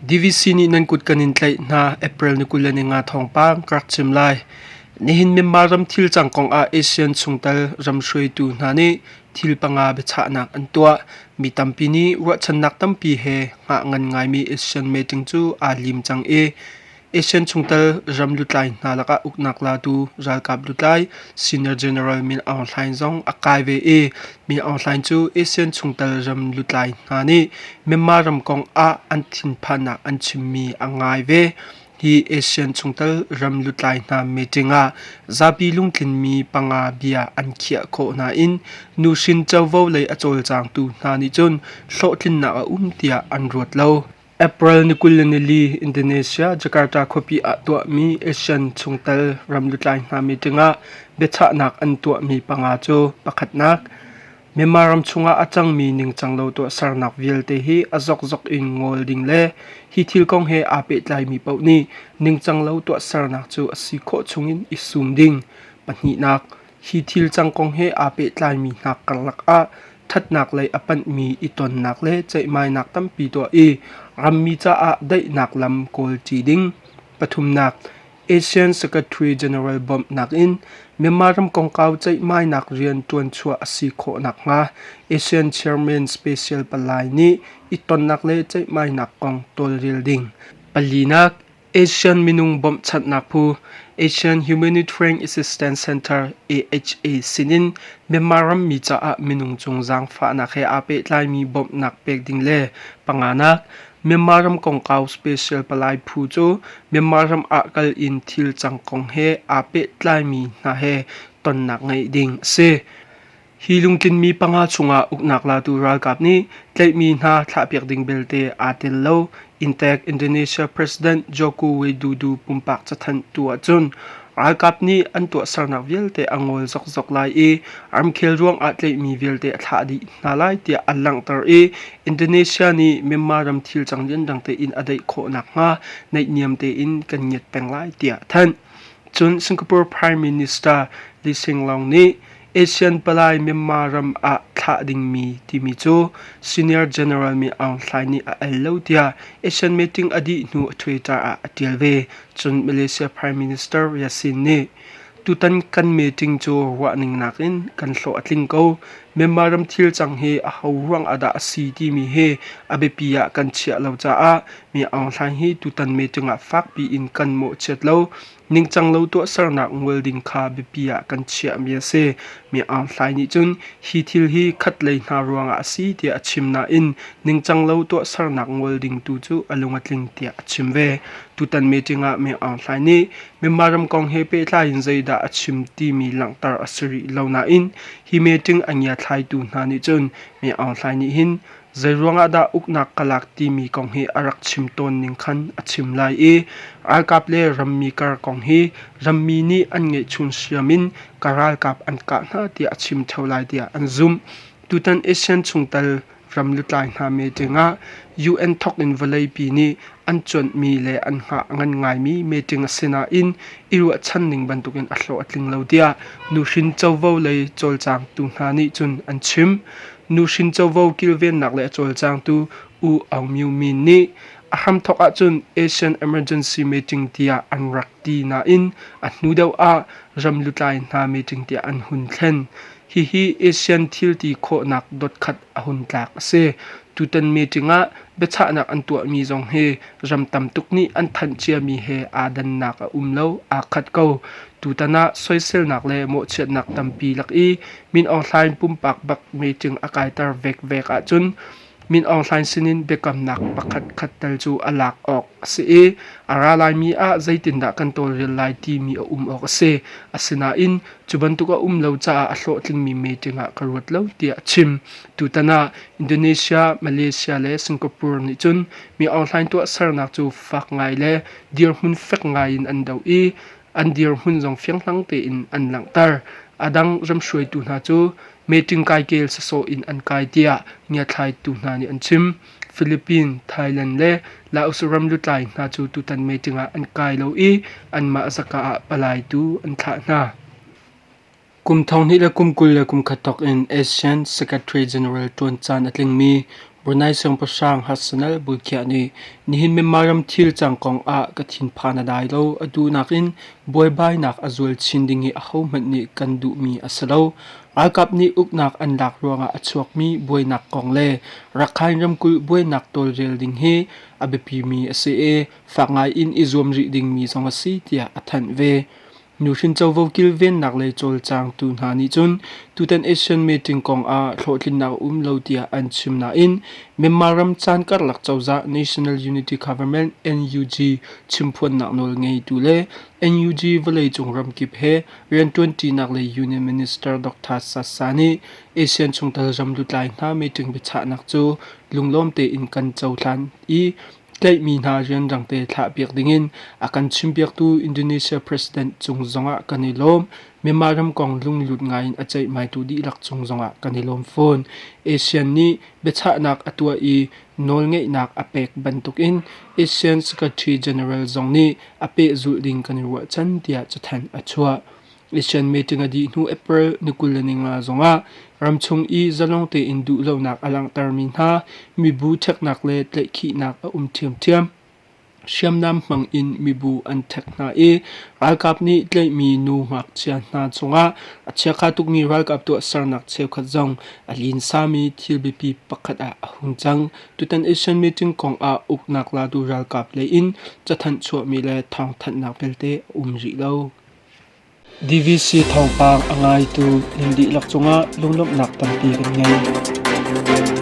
DVC nih nan kut kan in tlaih hna. April ni 25 thawngpang ka rak chim lai. Nihin Myanmar ram thil cang kong ah ASEAN chungtel ram hruaitu hna nih thil panga biachahnak an tuah. Mi tampi nih ruahchannak tampi he hngah ngan ngaimi ASEAN meeting cu aa lim cang i ASEAN chungtel ram lutlai hna lakah uknak latu ralkap lutlai Senior General Min Aung Hlaing zong a kai ve i Min Aung Hlaing cu ASEAN chungtel ram lutlai hna nih Myanmar ram kong ah an thinphannak an chimmi a ngai ve. Hi ASEAN chungtel ram lutlai hna meeting ah zapi lungtlinmi panga bia an khiah khawh nain nuhrin covo lei a cawlcangtu hna nih cun hlawhtlinnak a um tiah an ruat lo. April ni 24 Indonesia, Jakarta khuapi ah tuahmi ASEAN chungtel ram lutlai hna meeting ah biachahnak an tuahmi panga cu pakhatnak, Myanmar ram chungah a cangmi ningcang lo tuahsernak vialte hi a zokzok in ngol ding le hi thil kong he aa pehtlaimi paoh nih ningcang lo tuahsernak cu a si khawh chungin i sum ding. Pahnihnak, hi thil cang kong he aa pehtlaimi hna karlak ah ṭhatnak lei a panhmi i tonnak le ceihmainak tampi tuah i rammi caah daihnak lam kawlṭi ding. Pathumnak, ASEAN Secretary General bawmhnak in Myanmar ram kongkau ceihmainak rian ṭuanchuah a si khawh nakhnga ASEAN Chairman Special Palai nih i tonnak le ceihmainak kong tawlrel ding. Palinak, ASEAN minung bawmhchanhnak phu Asian Humanitarian Assistance Center AHA sinin Myanmar rammi caah minung cung zaangfahnak he aa pehtlaimi bawmhnak pek ding le panganak Myanmar ram kongkau special palai phu cu Myanmar ram ah kal in thil cang kong he aa pehtlaimi hna he tonnak ngeih ding a si. Hi lungtlinmi panga chungah uknak latu ralkap nih tlaihmi hna thlahpiak ding belte aa tel lo. Inntek Indonesia President Joko Widodo pumpak cathanh tu ahcun ralkap nih an tuahsernak vialte a ngol zokzok lai i ramkhel ruangah tlaihmi vialte a thlah dih hna lai tiah an langhter i Indonesia nih Myanmar ram thil cang rianrang tein a daih khawh nakhnga naihniam tein kan ngiat peng lai tiah a thanh. Cun Singapore Prime Minister Lee Hsien Loong nih ASEAN palai Myanmar ram ah thlah dingmi timi cu Senior General Min Aung Hlaing nih a el lo tiah ASEAN meeting a dih hnu a Twitter ah a ṭial ve. Cun Malaysia Prime Minister Yassin nih tutan kan meeting cu ruahning nakin kan hlawh a tling ko. Myanmar ram thil cang hi aho ruang ah dah a si timi hi a biapi ah kan chiah lo caah Min Aung Hlaing hi tutan meeting ah fakpi in kan mawhchiat lo. Ningcang lo tuahsernak ngol ding kha biapi ah kan chiahmi a si. Mi Aung Hlaing nih cun hi thil hi khatlei hna ruangah a si tiah a chim nain ningcang lo tuahsernak ngol ding tu cu a lung a tling tiah a chim ve. Tutan meeting ah Min Aung Hlaing nih Myanmar ram kong he pehtlai in zeidah a chim timi langhter a si rih lo nain hi meeting a ngiathlaitu hna nih cun Min Aung Hlaing nih hin Zeiruangah dah uknak ka lak timi kong hi a rak chim tawn ning khan a chim lai i ralkap le rammi kar kong hi rammi nih an ngeihchun hriam in ka ralkap an kah hna tiah a chim ṭheo lai tiah an zumh. Tutan ASEAN chungtel ram lutlai hna meeting ah UN thawk in vawleipi nih an cuanhmi le an hngah ngan ngaimi meeting a si nain i ruahchan ning bantukin a hlawh a tling lo tiah nuhrin covo lei cawlcangtu hna nih cun an chim. Nuhrin covo kilvennak le a cawlcangtu U Aung Myo Min nih a hramthawk ahcun Asian Emergency Meeting tiah an rak ti nain a hnu deuh ah ram lutlai hna meeting tiah an hun thlen. Hihi ASEAN thilti khawhnak dotkhat a hun tlak a si. Tutan meeting ah biachahnak an tuahmi zong hi ram tam tuk nih an thanh ciami he aa dannak a um lo, aa khat ko. Tutan ah soiselnak le mawhchiatnak tampi lak i Min Aung Hlaing pumpak bak meeting a kaiter vekvek ahcun Min Aung Hlaing sinin biakamnak pakhat khat tal cu a lak awk a si i a ra laimi ah zeitindah kan tawlrel lai timi a um awk a si. Asinain cu bantuk a um lo caah a hlawhtlingmi meeting ah ka ruat lo tiah a chim. Tutan ah Indonesia, Malaysia le Singapore nih cun Min Aung Hlaing tuahsernak cu fak ngai le dirhmun fek ngai in an doh i an dirhmun zong fianghlang tein an langhter. A dang ramhruaitu hna cu meeting kaikel sawsawh in an kai tiah ngiathlaitu hna nih an chim. Philippines, Thailand le Laos ram lutlai hna cu tutan meeting ah an kai lo i anmah zaka ah palaitu an thlah hna. Kum 2021 thawk in ASEAN Secretary General ṭuan caan a tlingmi Brunei Siangpahrang Hassanal Bolkiah nih nihin Myanmar ram thil cang kong ah ka thinphan a dai lo. Atu nakin buaibainak a zual chin ding hi ahohmanh nih kan duhmi a si lo. Ralkap nih uknak an lak ruangah a chuakmi buainak kong le Rakhine ramkulh buainak tawlrel ding hi a biapimi a si i fak ngai in i zuam rih dingmi zong a si tiah a thanh ve. Nuhrin covo kilvennak lei cawlcangtu hna nih cun tutan ASEAN meeting kong ah hlawhtlinnak a um lo tiah an chim nain Myanmar ram caan karlak cozah National Unity Government NUG chimphuannak nawl ngeitu le NUG vawleicung ramkip he rianṭuanṭinak lei Union Minister Dr. Sasa nih ASEAN chungtel ram lutlai hna meeting biachahnak cu lunglawm tein kan cohlan i Tlaihmi hna rianrang te thlahpiak dingin a kan chimpiaktu Indonesia President cung zongah kan i lawm. Myanmar ram kong lunglut ngaiin a ceihmaitu dihlak cung zongah kan i lawm fawn. ASEAN nih biachahnak a tuah i nawlngeihnak a pek bantukin ASEAN Secretary General zong nih a pehzulh ding kan i ruahchan tiah cathanh a chuah. ASEAN meeting a dih hnu April ni 25 zongah ramchung i zalong tein duhlonak a langhtermi hna mibu ṭheknak le tlaihkhihnak a um ṭhiamṭhiam. Hriamnam hmang in mibu an ṭhek hna i ralkap nih tlaihmi nu ngakchia hna cungah a chiakha tukmi ralkap tuahsernak cheukhat zong a linsami thil biapi pakhat ah a hung cang. Tutan ASEAN meeting kong ah uknak latu ralkap lei in cathanh chuahmi le thawngthanhnak belte a um rih lo. DVC thawngpang a ngaitu nan dihlak cungah lunglawmhnak tampi kan ngei.